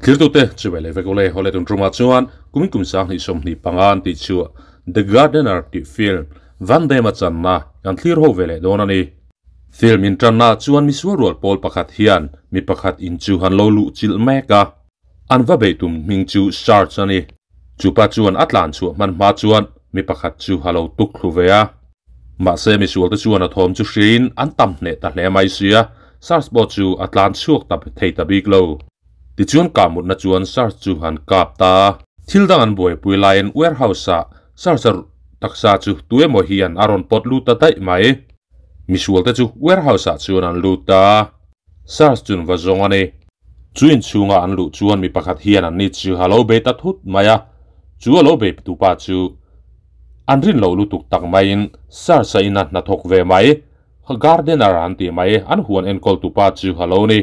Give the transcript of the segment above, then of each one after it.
Thirtute chibai leh vek ule hawle tun tumah chuan kumin kum 2025 an tih chu The Gardener tih film Van Damme a channa kan thlir ho ve leh dawn a ni. Film intanna chuan misual rual pawl pakhat hian mi pakhat in chu han lo luh chilh mek a, an va bei tum hming chu Sarge a ni. Chupa chuan a tlan chhuah hman hma chuan mi pakhat chu a lo tuk thlu ve a. Mahse misual te chuan a thawm chu hriain an tam hneh ta hle mai sia, Sarge pawh chu a tlan chhuak ta thei ta bik lo. Tichuan kahmutna chuan Sarge chu an kap ta a. Thil dang an buaipui laiin warehouse ah Sarge a taksa chu tu emaw hian a rawn pawt lut ta daih mai. Misual te chu warehouse ah chuan an lut ta a. Sarge chun va zawng a ni. Chu inchhunga an luh chuan mi pakhat hian an ni chu a lo bei ta thut mai a. Chu a lo bei tupa chu an rin loh lutuk tak maiin Sarge a ina hnathawk ve mai. Gardener an tih mai, an huan enkawl tupa chu a lo ni.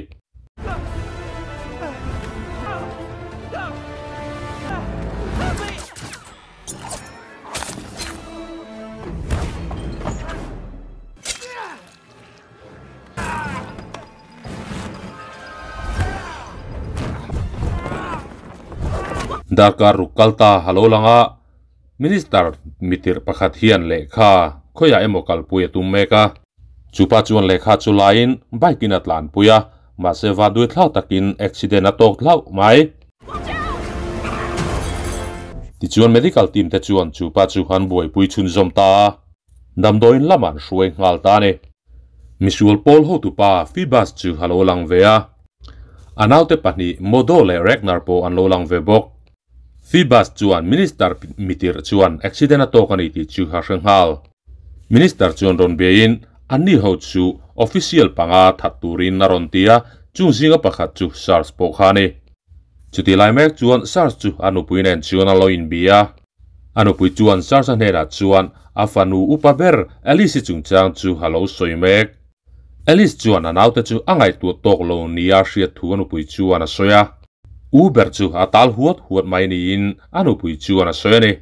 Darkar ruk kal ta a lo lang a, Minister mitirh pakhat hian lehkha khawiah emaw kalpui a tum mek a. Chupa chuan lehkha chu laiin bike in a tlanpui a, mahse vanduai thlau takin accident a tawk hlauh mai. Tichuan medical team te chuan chupa chu an buaipui chhunzawm ta a, damdawiin lamah an hruai nghal ta a ni. Misual pawl hotupa Phoebus chu a lo lang ve a, a naute pahnih Modo leh Ragnar pawh an lo lang ve bawk. Phoebus chuan Minister mitirh chuan accident a tawk a ni tih chu a hre nghal. Minister chuan rawn biain anni ho chu official panga that turin a rawn ti a, chung zinga pakhat chu Sars pawh kha a ni. Chutih lai mek chuan Sars chu a nupui nen chuan a lo inbia a. A nupui chuan Sars-a hnenah chuan a fanu upa ber Alice-i chungchang chu a lo sawi mek. Alice chuan a naute chu a ngaihtuah tawk lo nia hriat thu a nupui chuan a sawi a. U ber chu a tal huat huat mai niin a nupui chuan a sawi a ni.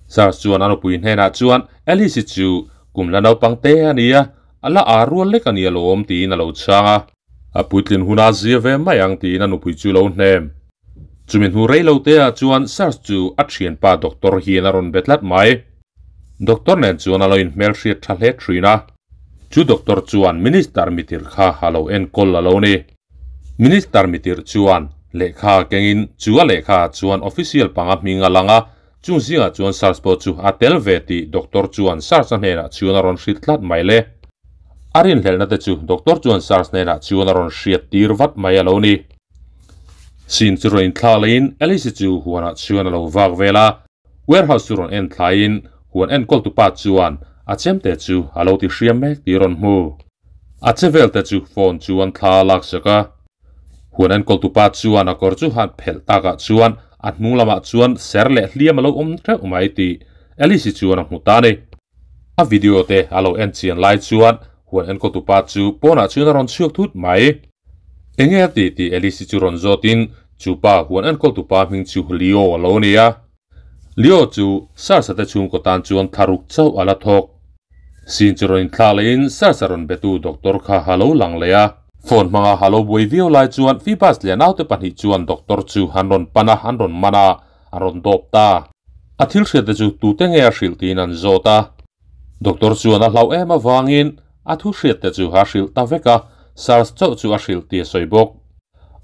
Charles chuan a nupui hnenah chuan Alice-i chu kum la naupang te a ni a, a la â rual lek a ni alawm tiin a lo chhang a. A puitlin huna zia ve mai ang tiin a nupui chu lo hnem. Chumi hnu rei lo te ah chuan Charles chu a thianpa doctor hian a rawn be tlat mai. Doctor nen chuan a lo inhmelhriat tha hle thin a. Chu doctor chuan minister mitir kha a lo enkawl a lo ni. Minister mitirh chuan lehkha kengin chu a lehkha ah chuan official panga hming a lang a, chung zingah chuan Sars pawh chu a tel ve tih doctor chuan Sars a hnenah chuan a rawn hrilh tlat mai le. A rinhlelhna te chu doctor chuan Sars hnenah chuan a rawn hriat tir vat mai a lo ni. Sin chu rawn inthlak leiin Alice-i chu huanah chuan a lo vak vel a, warehouse chu rawn en thlaiin huan enkawltupa chuan a chemte chu a lo ti hriam mek tih a rawn hmu. A che vel te chu phone chuan thla a laksak a. Huan enkawltupa chuan a kawr chu han phelh takah chuan a hnung lamah chuan ser leh hliam a lo awm teuh mai tih Alice-i chuan a hmu ta a ni. A video te a lo en chian lai chuan huan enkawltupa chu pawnah chuan a rawn chhuak thut mai. Enge a tih tih Alice-i chu rawn zawtin chupa huan enkawltupa hming chu Leo a lo ni a. Leo chu Sarsa te chhungkaw tan chuan thlaruk chauh a la thawk. Sin chu rawn inthlak lehin Sarsa rawn betu doctor kha a lo lang leh a. Phone hmanga a lo buai viau lai chuan Phoebus leh naute pahnih chuan doctor chu an rawn pan a, an rawn man a, an rawn dawp ta. A thil hriat te chu tute nge a hrilh tiin an zawt a. Doctor chuan a hlauh em avangin a thu hriat te chu a hrilh ta vek a, Sars chauh chu a hrilh tih a sawi bawk.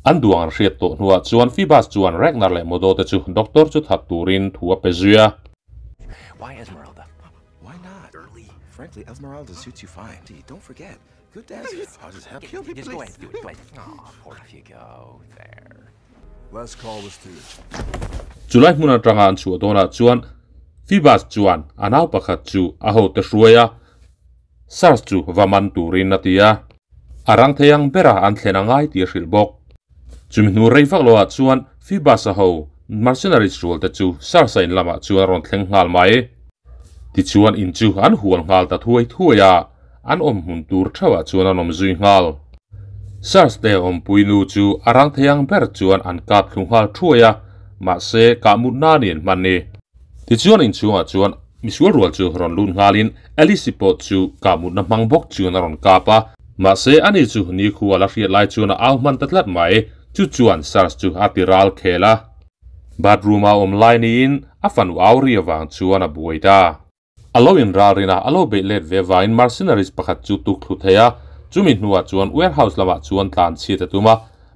An duang an hriat tawh hnuah chuan Phoebus chuan Ragnar leh Modo te chu doctor chu that turin thu a pe zui a. Why Esmeralda? Why not? Early. Frankly, Esmeralda suits you fine. Don't forget, good dads are as happy. Kill me, please. Go ahead, do it. Go ahead. Aw, poor if you go there. Last call was to. Chulai hmun atanga an chhuah dawnah chuan Phoebus chuan a nau pakhat chu a hote hruai a, Sars chu va man turin a ti a. A rang thei ang bera an thlen a ngai tih a hrilh bawk. Chumi hnu rei vak loah chuan Phoebus-a ho mercenaries rual te chu Sars-a in lamah chuan a rawn thleng nghal mai. Tichuan in chu an hual nghal ta thuai thuai a, an awm hmun tur theuhah chuan an awm zui nghal. Sars te awmpui nu chu a rang thei ang ber chuan an kap thlu nghal thuai a, mahse kah mut na nen hman ni. Tichuan inchhungah chuan misual rual chu rawn lut nghalin Alice-i pawh chu kah mutna hmang bawk chuan a rawn kap a. Mahse ani chu ni khu a la hriat lai chuan a au hman ta tlat mai. Chu chuan Sars chu a ti ral khel a. Bathroom a awm lai niin a fanu au ri avang chuan a buai ta. A lo inral rin a, a lo beih let ve vangin mercenaries pakhat chu tuk thlu thei a, chumi hnuah chuan warehouse lamah chuan tlan chhiat a tum a,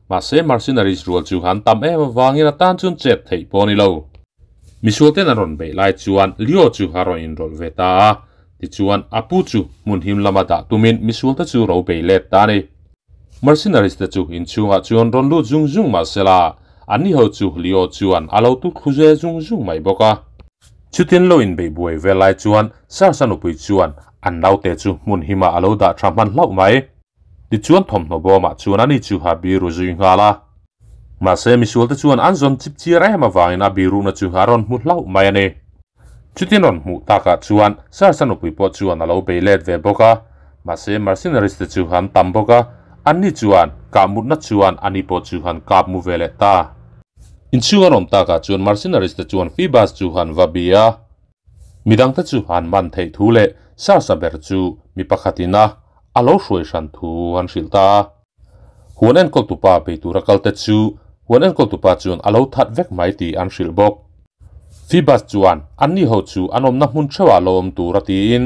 mahse mercenaries rual chu han tam em avangin a tan chuan chet theih pawh a ni lo. Misual ten an rawn beih lai chuan Leo chu a rawn inrawlh ve ta a, tichuan a pu chu hmun him lama dah tumin misual te chu ro bei let ta a ni. Mercenaries te chu inchhungah chuan rawn lut zung zung mahsela anni ho chu Leo chuan a lo tut thlu ze zung zung mai bawk a. Chutin lo inbeih buai vel lai chuan Sars a nupui chuan an naute chu hmun himah a lo dah tha hman hlauh mai. Tichuan thawmhnaw bawmah chuan ani chu a biru zui nghal a. Mahse misualte chuan an zawn chip chiar em avangin a biruhna chu a rawn hmu hlauh mai a ni. Chutin rawn hmuh takah chuan Sars a nupui pawh chuan a lo bei let ve bawk a. Mahse mercenaries te chu an tam bawk a, anni chuan kah mutna chuan ani pawh chu han kap mu ve leh ta. Inchhung an awm takah chuan mercenaries te chuan Phoebus chu han va bia a. Midang te chu an man theih thu leh Sars-a ber chu mi pakhatin a a lo hruai hran thu an hrilh ta a. Huan enkawltupa bei tura kal te chu huan enkawltupa chuan a lo that vek mai tih an hrilh bawk. Phoebus chuan anni ho chu an awmna hmun theuhah lo awm tur a tiin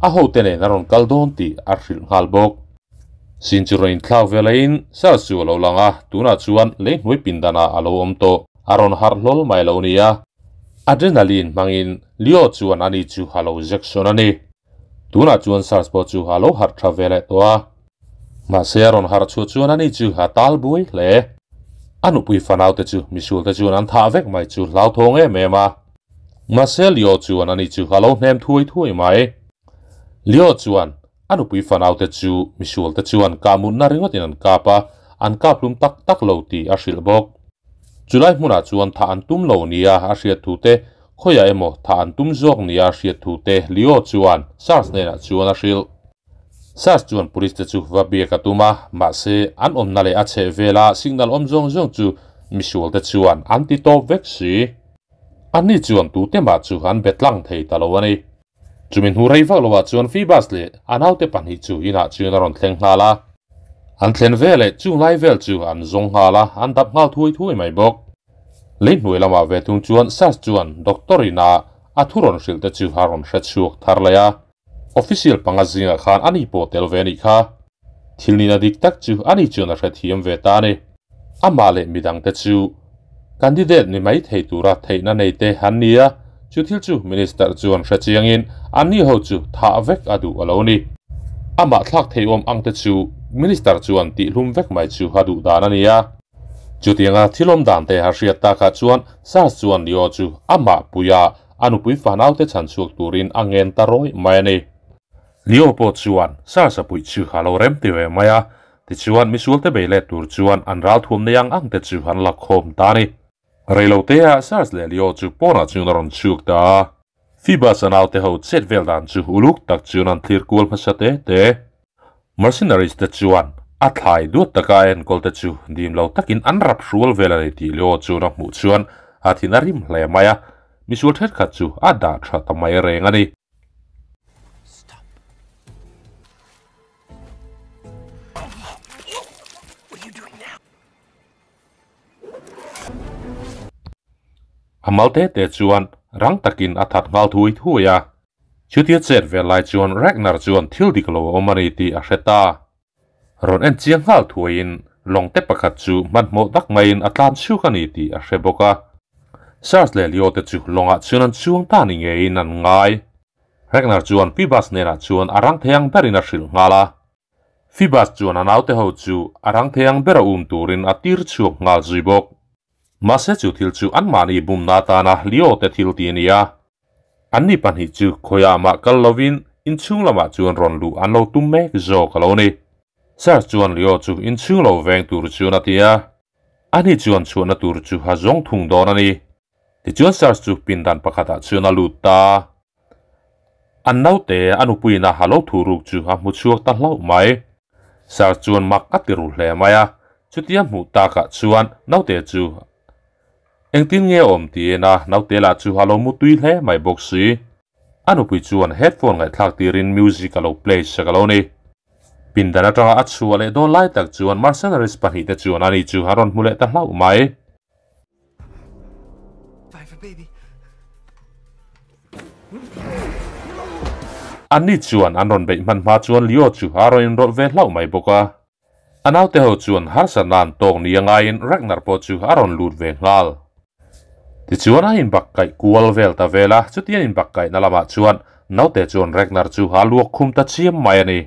a hote nen a rawn kal dawn tih a hrilh nghal bawk. Sin chu rawn inthlak ve laiin Sars chu a lo lang a, tunah chuan lei hnuai pindanah a lo awm tawh. A rawn harh hlawl mai lo nia. Adrenaline hmangin Leo chuan ani chu a lo jection a ni. Tunah chuan Sars pawh chu a lo harh tha ve leh tawh a. Mahse a rawn harh chhuah chuan ani chu a tal buai hle. A nupui fanaute chu misualte chuan an thah vek mai chu hlauthawng em em a. Mahse Leo chuan ani chu a lo hnem thuai thuai mai. Leo chuan A nupui fanaute chu misualte chuan kahmutna ringawtin an kap a, an kap hlum tak tak lo tih a hrilh bawk. Chulai hmunah chuan thah an tum lo nia a hriat thu te, khawiah emaw thah an tum zawk nia a hriat thu te Leo chuan SARS hnenah chuan a hrilh. SARS chuan police te chu va biak a tum a, mahse an awmna leh a chheh vela signal awm zawng zawng chu misualte chuan an ti tawp vek si. Anni chuan tute mah chu an be tlang thei ta lo a ni. Chumi hnu rei vak loah chuan Phoebus leh a naute pahnih chu inah chuan a rawn thleng nghal a. An thlen ve leh chung lai vel chu an zawng nghal a, an dap nghal thuai thuai mai bawk. Lei hnuai lamah ve thung chuan Sas chuan Doctor ina a thu rawn hrilh te chu a rawn hre chhuak thar leh a. Official panga zingah khan ani pawh tel ve a nih kha. Thil nihna dik tak chu ani chuan a hrethiam ve ta a ni. Amah leh midangte chu candidate ni mai thei tura theihna nei te an ni a, chu thil chu Minister chuan hre chiangin anni ho chu thah vek a duh a lo ni. Amah thlak theiawm ang te chu Minister chuan tihlum vek mai chu a duh dan a ni a. Chutianga thil awm dan te a hriat takah chuan SARS chuan Leo chu amah puia a nupui fanaute chhanchhuak turin a ngen ta rawih mai a ni. Leo pawh chuan SARS a puih chu a lo rem ti ve mai a, Tichuan, misualte bei let tur chuan an ralthuam nei ang ang te chu an la khawm ta a ni. Reiloteah Sars leh Leo chu pawnah chuan a rawn chhuk ta a. Phoebus a naute ho chet vel dan chu uluk tak chuan an thlir kual hmasa te te. Mercenaries te chuan a thlai duat taka a enkawl te chu dim lo takin an rap hrual vel a ni tih Leo chuan a hmuh chuan a thin a rim hle mai a, misual thenkhat chu a dah tha ta mai reng a ni. A mal te te chuan rang takin a that nghal thui thui a. Chutia chet vel lai chuan Ragnar chuan thil dik lo a awm a ni tih a hre ta. Rawn en chiang nghal thuaiin lawng te pakhat chu hmanhmawh tak maiin a tlan chhuk a ni tih a hre bawk a. Sars leh Leo te chu lawngah chuan an chuang ta ni ngeiin an ngai. Ragnar chuan Phoebus hnenah chuan a rang thei ang berin a hrilh nghal a. Phoebus chuan a naute ho chu a rang thei ang bera um turin a tir chhuak nghal zui bawk. Mahse chu thil chu anmahni bumna atana Leo te thil ti a ni a. Anni pahnih chu khawiah mah kal lovin inchhung lamah chuan rawn luh an lo tum mek zawk a lo ni. Sars chuan Leo chu inchhung lo veng tur chuan a ti a. Ani chuan chhuahna tur chu a zawng thung dawn a ni. Tichuan Sars chu pindan pakhatah chuan a lut ta. An naute a nupuiin a lo thu ruk chu a hmu chhuak ta hlauh mai. Sars chuan mak a ti ru hle mai a, chutia hmuh takah chuan naute chu engtin nge awm tiin a naute lah chu a lo mu tui hle mai bawk si. A nupui chuan headphone ngaihthlak tirin music a lo play sak a lo ni. Pindan atanga a chhuah leh dawn lai tak chuan mercenaries pahnih te chuan ani chu a rawn hmu leh ta hlauh mai. Anni chuan an rawn beih hman hma chuan Leo chu a rawn inrawlh ve hlauh mai bawk a. A naute ho chuan harsatna an tawk ni a ngaiin Ragnar pawh chu a rawn lut ve nghal. Tichuan a inbakkaih kual vel ta vel a, chutiang inbakkaihna lamah chuan naute chuan Ragnar chu a luak khum ta chiam mai a ni.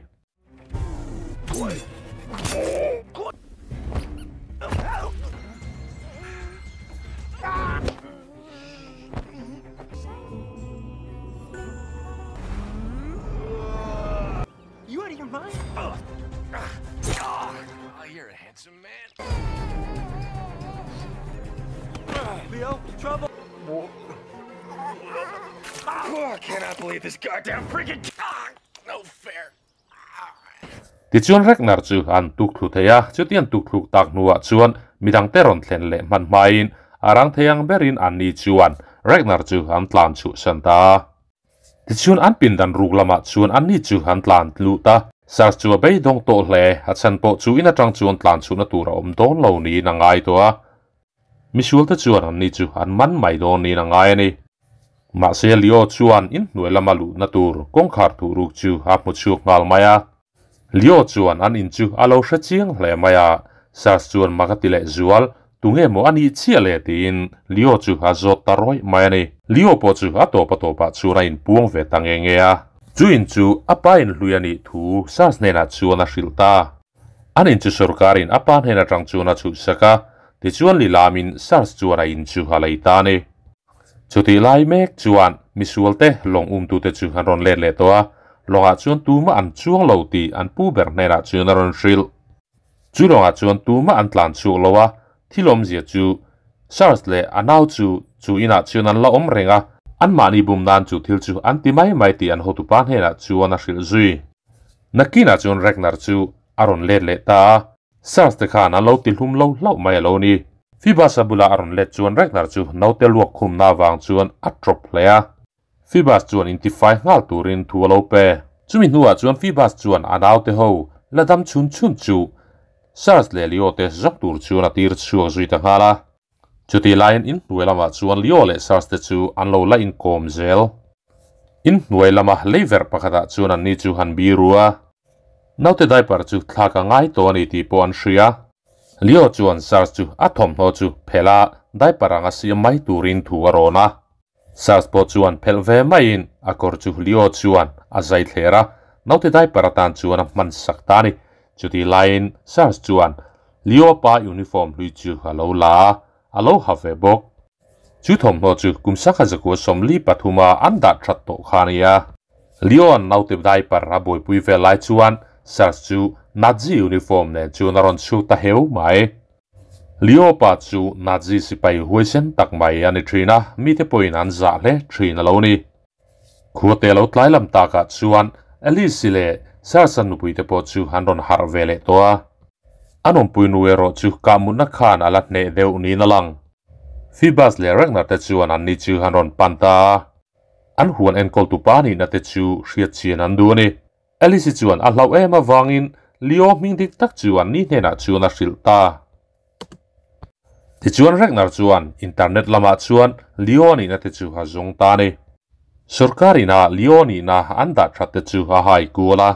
Tichuan Ragnar chu an tuk thlu thei a, chuti an tuk thluk tak hnuah chuan midangte rawn thlen leh hman hmain a rang thei ang berin anni chuan Ragnar chu an tlan chhuhsan ta a. Tichuan an pindan ruk lamah chuan anni chu an tlan lut a, Sars chu a beidawng tawh hle, a chhan pawh chu in atang chuan tlan chhuhna tur a awm dawn lo niin a ngai tawh a. Misualte chuan anni chu an man mai dawn niin a ngai a ni. Mahse Leo chuan inhnuai lama luhna tur kawngkhar thuh ruk chu a hmu chhuak nghal mai a. Leo chuan an in chu a lo hre chiang hle mai a, Sars chuan mak a ti leh zual, tunge maw a nih chiah le tiin Leo chu a zawt ta rawih mai a ni. Leo pawh chu a tawp a tawpah chuan a inpuang ve ta nge nge a. Chu in chu a pa inhlui a nih thu Sars hnenah chuan a hrilh ta. An in chu sorkarin a pa hnen atang chuan a chhuhsak a, tichuan lilamin Sars chuan a in chu a lei ta a ni. Chutih lai mek chuan misualte lawng umtute chu an rawn let leh tawh a, lawngah chuan tumah an chuang lo tih an pu ber hnenah chuan a rawn hrilh. Chu lawngah chuan tumah an tlan chhuak lo a, thil awmzia chu Charles leh a nau chu chu inah chuan an la awm reng a, anmahni bum nan chu thil chu an ti mai mai tih an hotupa hnenah chuan a hrilh zui. Nakinah chuan Ragnar chu a rawn let leh ta a. Sars te khan an lo ti hlum lo hlauh mai a lo ni. Phoebus-a bula a rawn let chuan Ragnar chu naute luak khumna avang chuan a tawp hle a. Phoebus chuan intifai nghal turin thu a lo pe. Chumi hnuah chuan Phoebus chuan a naute ho la dam chhun chhun chu Sars leh Leo te zawk tur chuan a tir chhuak zui ta nghal a. Chutih laiin inhnuai lamah chuan Leo leh Sars te chu an lo la inkawm zel. Inhnuai lama leiverh pakhatah chuan anni chu han biru a. Naute diaper chu thlak a ngai tawh a ni tih pawh an hria. Leo chuan Sars chu a thawmhnaw chu phelh a, diaper anga siam mai turin thu a rawn a. Sars pawh chuan phelh ve maiin a kawr chu Leo chuan a zai thler a, naute diaper atan chuan a hman sak ta a ni. Chutih laiin Sars chuan Leo pa uniform hlui chu a lo la a, a lo ha ve bawk. Chu thawmhnaw chu kum sangha zakua 43 a an dah that tawh kha a ni a. Leon naute diaper a buaipui vel lai chuan Sars chu Nazi uniform nen chuan a rawn chhuk ta heu mai. Leo pa chu Nazi sipai huaisen tak mai a ni thin a, mite pawhin an zah hle thin a lo ni. Khuate lo tlai lam takah chuan Alice-i leh Sars-a nupuite pawh chu an rawn harh ve leh tawh a. An awmpui nu erawh chu kahmutna khan a la hneh deuh niin a lang. Phoebus leh Ragnar te chuan anni chu an rawn pan ta a. An huan enkawltu pa nihna te chu hriat chian an duh a ni. Alice-i chuan a hlauh em avangin Leo hming dik tak chu anni hnenah chuan a hrilh ta. Tichuan Ragnar chuan internet lamah chuan Leo nihna te chu a zawng ta a ni. Sorkar ina Leo nihna an dah that te chu a hai kual a.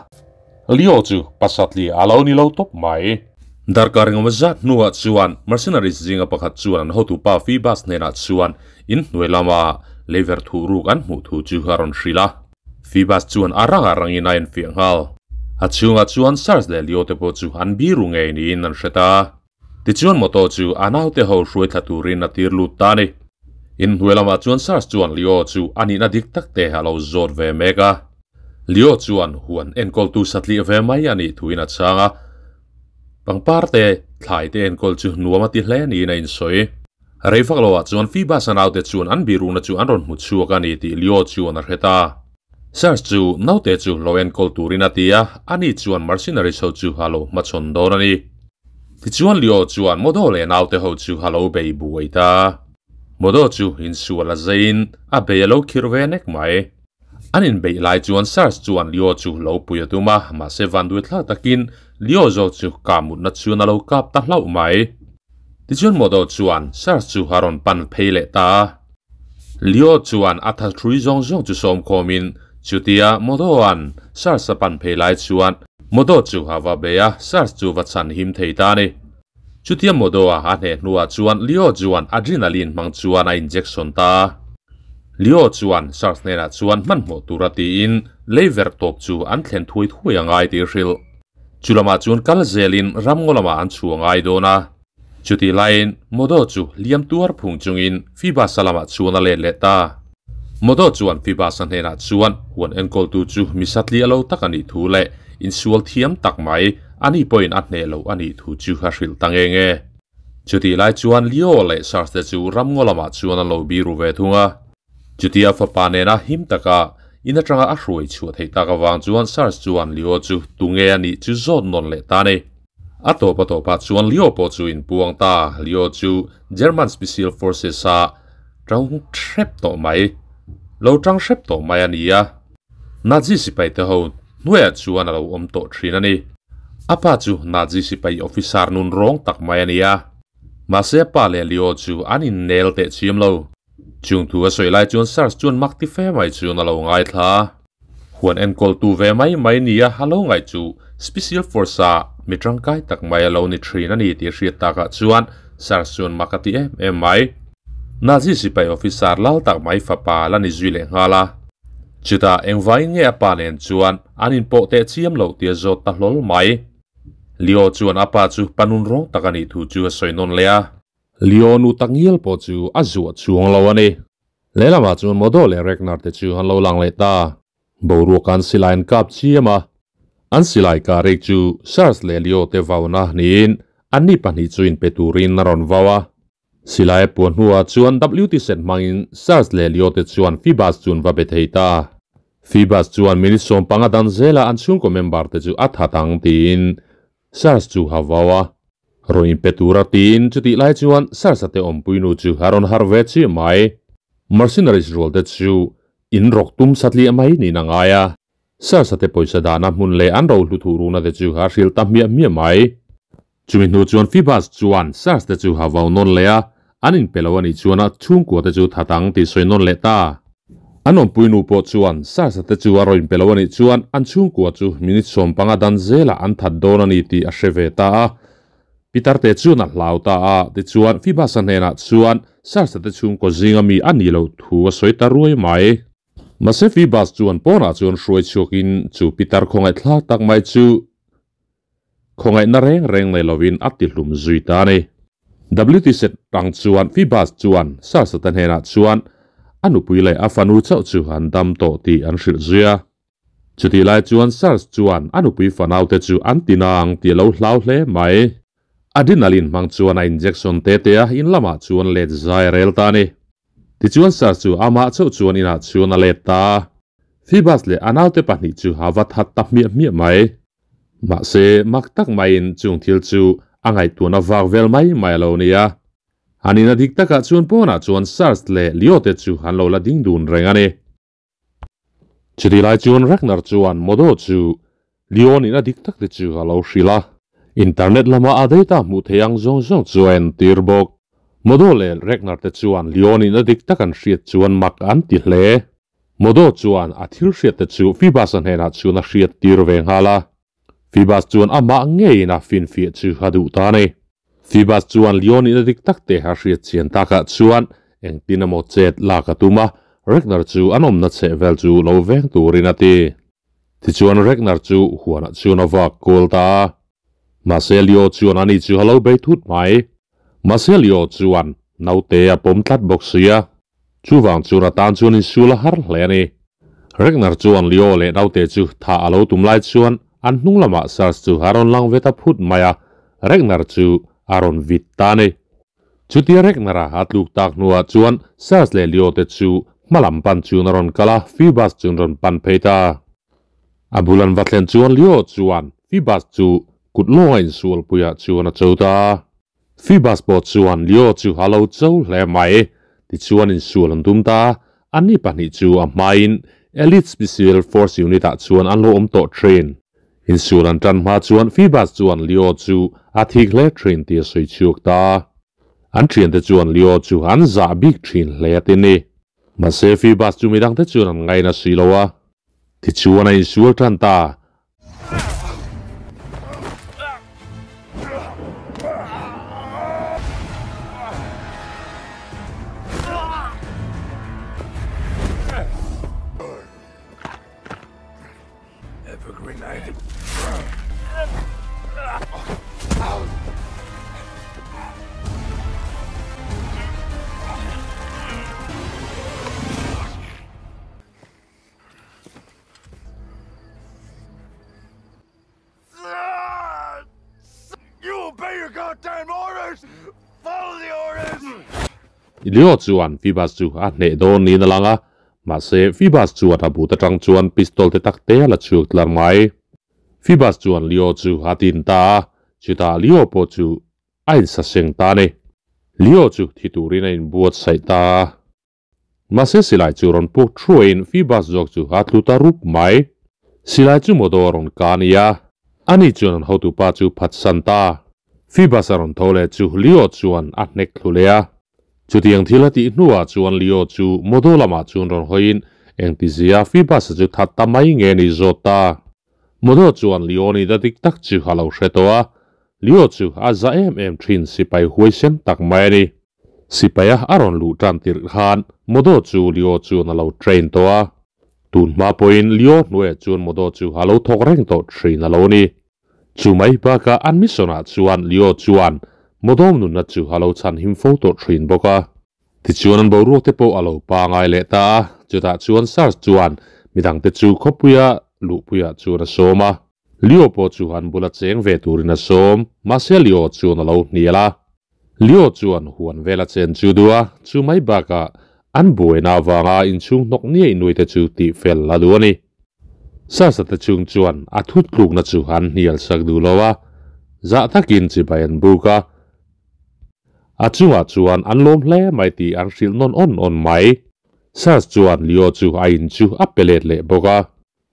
Leo chu pasatli a lo ni lo tawp mai. Darkar engemaw zat hnuah chuan mercenaries zinga pakhat chuan an hotupa Phoebus hnenah chuan inhnuai lama leiver thuh ruk an hmuh thu chu a rawn hrilh a. Phoebus chuan a rangah rangin a enfiah nghal. A chhungah chuan Sars leh Leo te pawh chu an biru ngei niin an hre ta. Tichuan motor chu a naute ho hruai thla turin a tir lut ta a ni. Inhnuai lamah chuan Sars chuan Leo chu a nihna dik tak te a lo zawt ve mek a. Leo chuan huan enkawltu satliah ve mai a nih thuin a chhang a. Pangpar te, thlai te enkawl chu nuam a ti hle niin a insawi. Rei vak loah chuan Phoebus-a naute chuan an bihrukna chu an rawn hmu chhuak a ni tih Leo chuan a hre ta. Sars chu naute chu lo enkawl turin a ti a, ani chuan mercenaries ho chu a lo hmachhawn dawn a ni. Tichuan Leo chuan Modo leh naute ho chu a lo bei buai ta. Modo chu insual a zeiin a bei a lo khirh ve nek mai. An inbeih lai chuan Sars chuan Leo chu lo pui a tum a, mahse vanduai thlak takin Leo zawk chu kah mutna chuan a lo kap ta hlauh mai. Tichuan Modo chuan Sars chu a rawn pan phei leh ta a. Leo chuan a thathrui zawng zawng chu sawm khawmin chutia Modo-a'n Sars a pan phei lai chuan Modo chu a va bei a, Sars chu va chhan him thei ta a ni. Chutia Modo-a a hneh hnuah chuan Leo chuan adrenaline hmang chuan a injection ta a. Leo chuan Sars hnenah chuan hmanhmawh tura tiin leiver tawp chu an thlen thuai thuai a ngai tih a hrilh. Chu lamah chuan kal zelin ramngaw lamah an chhuah ngai dawn a. Chutih laiin Modo chu hliam tuar phung chungin Phoebus-a lamah chuan a let leh ta. Modo chuan Phoebus-a hnenah chuan huan enkawltu chu mi satli a lo tak a nih thu leh insual thiam tak mai ani pawhin a hneh loh a nih thu chu a hrilh ta nge nge. Chutih lai chuan Leo leh Sars te chu ramngaw lamah chuan an lo biru ve thung a. Chutia fapa nena him taka in atanga a hruai chhuah theih tak avang chuan Sars chuan Leo chu tunge a nih chu zawt nawn leh ta a ni. A tawp a tawpah chuan Leo pawh chu inpuang ta. Leo chu German Special Forces a tang hrep tawh mai, lo tang hrep tawh mai a ni a. Nazi sipai te ho hnuaiah chuan a lo awm tawh thin a ni. A pa chu Nazi sipai officer nun rawng tak mai a ni a. Mahse a pa leh Leo chu an innel teh chiam lo. Chung thu a sawi lai chuan Sars chuan mak ti fe mai chuan a lo ngaithla a. Huan enkawltu ve mai mai nia a lo ngaih chu Special Force a mi tangkai tak mai a lo ni thin a ni tih a hriat takah chuan Sars chuan mak a ti em em mai. Nazi sipai officer lal tak mai fapa la ni zui leh nghal a. Chutah engvangin nge a pa nen chuan an inpawh teh chiam loh tih a zawt ta hlawl mai. Leo chuan a pa chu pa nun rawng tak a nih thu chu a sawi nawn leh a. Leo nu tak ngial pawh chu a zuah chuang lo a ni. Lehlamah chuan Modo leh Ragnar te chu an lo lang leh ta. Boruak an silai an kap chiam a, an silai karek chu Sars leh Leo te vauna niin anni pahnih chu inpe turin a rawn vau a. Silai a puan hnuah chuan WT set hmangin Sars leh Leo te chuan Phoebus chu an va be thei ta. Phoebus chuan minute 15 dan zela an chhungkaw member te chu a that ang tiin Sars chu a vau a. Rawn inpe tura tiin chutih lai chuan Sars-a te awmpuinu chu a rawn harh ve chiah mai. Mercenaries rual te chu In rawk tum satliah mai niin a ngai a, Sars-a te pawisa dahna hmun leh an rohlu thuh rukna te chu a hrilh ta hmiah hmiah mai. Chumi hnu chuan Phoebus chuan Sars te chu a vau nawn leh a, an inpe lo a nih chuan a chhungkua te chu that ang tih sawi nawn leh ta. An awmpui nu pawh chuan Sars-a te chu a raw inpe lo a nih chuan an chhungkua chu minute 15 dan zelah an that dawn a ni tih a hre ve ta a. Pitar te chuan a hlau ta a, tichuan Phoebus-a hnenah chuan Sars-a te chhungkaw zinga mi a nih loh thu a sawi ta ruai mai. Mahse Phoebus chuan pawnah chuan hruai chhuakin chu pitar khawngaihthlak tak mai chu khawngaihna reng reng nei lovin a tihlum zui ta a ni. WT set tang chuan Phoebus chuan Sars-a te hnenah chuan a nupui leh a fanu chauh chu an dam tawh tih an hrilh zui a. Chutih lai chuan Sars chuan a nupui fanaute chu an ti nang tih a lo hlau hle mai. Adrenaline hmang chuan a injection te te a, in lamah chuan let zai a rel ta a ni. Tichuan Sars chu amah chauh chuan inah chuan a let ta a. Phoebus leh a naute pahnih chu a va that ta hmiah hmiah mai. Mahse, mak tak maiin chung thil chu a ngaihtuahna vak vel mai mai a lo ni a. An ina dik takah chuan pawnah chuan Sars leh Leo te chu an lo la ding dun reng a ni. Chutih lai chuan Ragnar chuan Modo chu Leon in a dik tak te chu a lo hrilh a. Internet lama a data hmuh theih ang zawng zawng chu a entir bawk. Modo leh Ragnar te chuan Leon in a dik tak an hriat chuan mak an ti hle. Modo chuan a thil hriat te chu Phoebus-a hnenah chuan a hriat tir ve nghal a. Phoebus chuan amah ngeiin a finfiah chu a duh ta a ni. Phoebus chuan Leon in a dik tak te a hriat chian takah chuan engtin emaw chet lak a tum a, Ragnar chu an awmna chheh vel chu lo veng turin a ti. Tichuan Ragnar chu huanah chuan a vak kual ta a. Mahse Leo chuan ani chu a lo bei thut mai. Mahse Leo chuan naute a pawm tlat bawk si a. Chuvang chuan a tan chuan insul a har hle a ni. Ragnar chuan Leo leh naute chu thah a lo tum lai chuan an hnung lamah Sars chu a rawn lang ve ta phut mai a, Ragnar chu a rawn vit ta a ni. Chutia Ragnar-a a tluk tak hnuah chuan Sars leh Leo te chu hma lam pan chuan a rawn kal a, Phoebus chu an rawn pan phei ta. A bul an va thlen chuan Leo chuan Phoebus chu kut lawnga insualpuiah chuan a cho ta. Phoebus pawh chuan Leo chu a lo cho hle mai. Tichuan insual an tum ta. Anni pahnih chu a hmain Elite Special Force Unit ah chuan an lo awm tawh thin. Insual an tan hma chuan Phoebus chuan Leo chu a thik hle thin tih a sawi chhuak ta. An thiante chuan Leo chu an zah bik thin hle a ti ni. Mahse Phoebus chu midang te chuan an ngaina si lo a. Tichuan a insual tan ta. Leo chuan Phoebus chu a hneh dawn niin a lang a, mahse Phoebus chuan a but atang chuan pistol te tak te a la chhuak tlar mai. Phoebus chuan Leo chu a tin ta a, chutah Leo pawh chu a insaseng ta a ni. Leo chu thi turin a inbuatsaih ta a. Mahse silai chu rawn puk thuaiin Phoebus zawk chu a tlu ta rup mai. Silai chu motor a rawn ka a ni a, ani chuan an hotupa chu phatsan ta. Phoebus a rawn tho leh chu Leo chuan a hnek thlu leh a. Chutiang thil a tih hnuah chuan Leo chu motor lamah chuan rawn hawiin engtizia Phoebus-a chu that ta mai nge ni zawt ta. Motor chuan Leo ni ta dik tak chu a lo hre tawh a, Leo chu a za em em thin sipai huaisen tak mai a ni. Sipaia a rawn luh tan tirh khan motor chu Leo chuan a lo train tawh a, tun hma pawhin Leo hnuaiah chuan motor chu a lo thawk reng tawh thin a lo ni. Chu mai bakah an mission ah chuan Leo chuan Modom nunna chu a lo chhan him fo tawh thin bawk a. Tichuan an boruak te pawh a lo pangai leh ta a, chutah chuan Sars chuan midang te chu khawpuia luhpuiah chuan a sawm a. Leo pawh chu an bula cheng ve turin a sawm, mahse Leo chuan a lo hnial a. Leo chuan huan vela chen chu duh a, chu mai bakah an buaina avanga inchhung hnawk niaih nuai te chu tih fel a duh a ni. Sasa te chung chuan a thut tlukna chu an hnial sak duh lo a, zah takin chibai an buk a, a chungah chuan an lawm hle mai tih an hrilh nawn awn awn mai. Sas chuan Leo chu a in chu a pe let leh bawk a,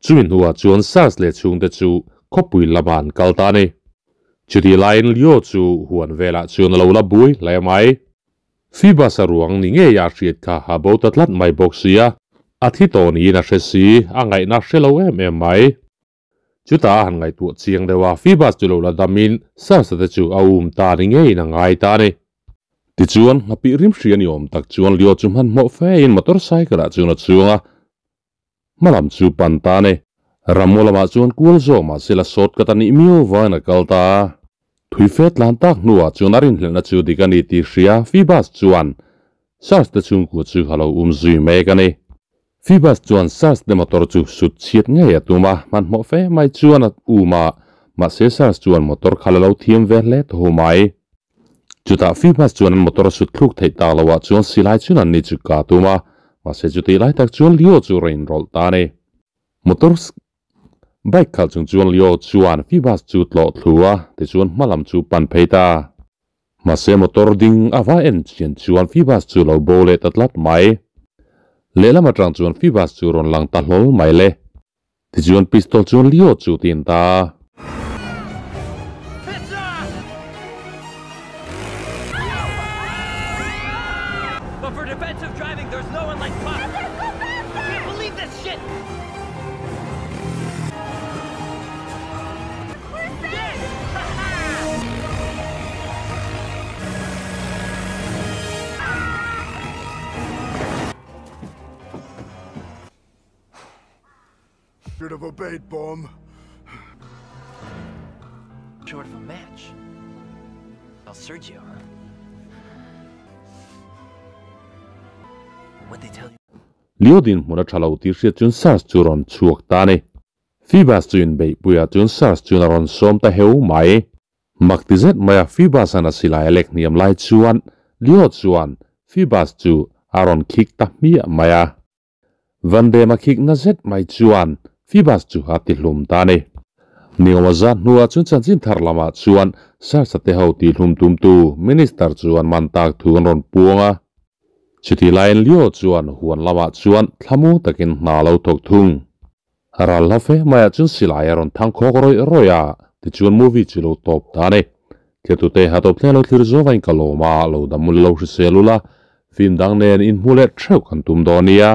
chumi hnuah chuan Sas leh chhungte chu khawpui lamah an kal ta a ni. Chutih laiin Leo chu huan velah chuan a lo la bui hle mai. Phoebus a ruang ni ngei a hriat kha a bo ta tlat mai bawk sia, a thi tawh niin a hre si, a ngaihna hre lo em em mai. Chutah a han ngaihtuah chiang deuh a, Phoebus chu lo la damin Sarsa te chu a um ta ni ngeiin a ngai ta a ni. Tichuan, nghapih rim hria ni awm tak chuan Leo chu hmanhmawh fein motorcycle ah chuan a chuang a, hmalam chu pan ta a ni. Rammu lamah chuan kual zawk mahse la sawt ka ta nih miau vain a kal ta a. Thui fe tlan tak hnuah chuan a rinhlelhna chu dik a ni tih hria Phoebus chuan Sars te chhungkua chu a lo um zui mek a ni. Phoebus chuan Sars te motor chu sut chhiat ngei a tum a, hmanhmawh fe mai chuan a um a, mahse Sars chuan motor kha la lo thiam ve hle tho mai. Chutah Phoebus chuan an motor a sut thluk theih tak loah chuan silai chuan an ni chu ka tum a, mahse chutih lai tak chuan Leo chu rain rawlh ta a ni. Motor bike khalh chung chuan Leo chuan Phoebus chu tlawh thlu a, tichuan hma lam chu pan phei ta. Mahse motor ding a va en chian chuan Phoebus chu lo bo leh ta tlat mai. Lehlam atang chuan Phoebus chu rawn lang ta hlawl mai le. Tichuan pistol chuan Leo chu tin ta. Should have obeyed, Bomb. Short of a match. I'll Sergio, huh? What they tell you? Leo dinhmun a tha lo tih hriat chuan Sars chu rawn chhuak ta a ni. Phoebus chu inbeihpuiah chuan Sars chuan a rawn sawm ta heu mai. Mak ti zet maia Phoebus-a'n a silai a lek hniam lai chuan Leo chuan Phoebus chu a rawn khik ta hmiah mai a. Vandem a khikna zet mai chuan Phoebus chu a ti hlum ta a ni. Niawma zat hnuah chuan chanchin thar lamah chuan Sarsa te ho ti hlum tumtu Minister chu an man tak thu an rawn puang a. Chuti laiin Leo chuan huan lamah chuan thlamu takin hna lo thawk thung. Ral hla fe maiah chuan silai a rawn thang khawk rawih rawih a, tichuan movie chu lo tawp ta a ni. Thletute ha tawp thleng lo thlir zawk a in ka lawm a, lo dam mul lo hrisel ula, film dang nen inhmu leh theuh kan tum dawn nia.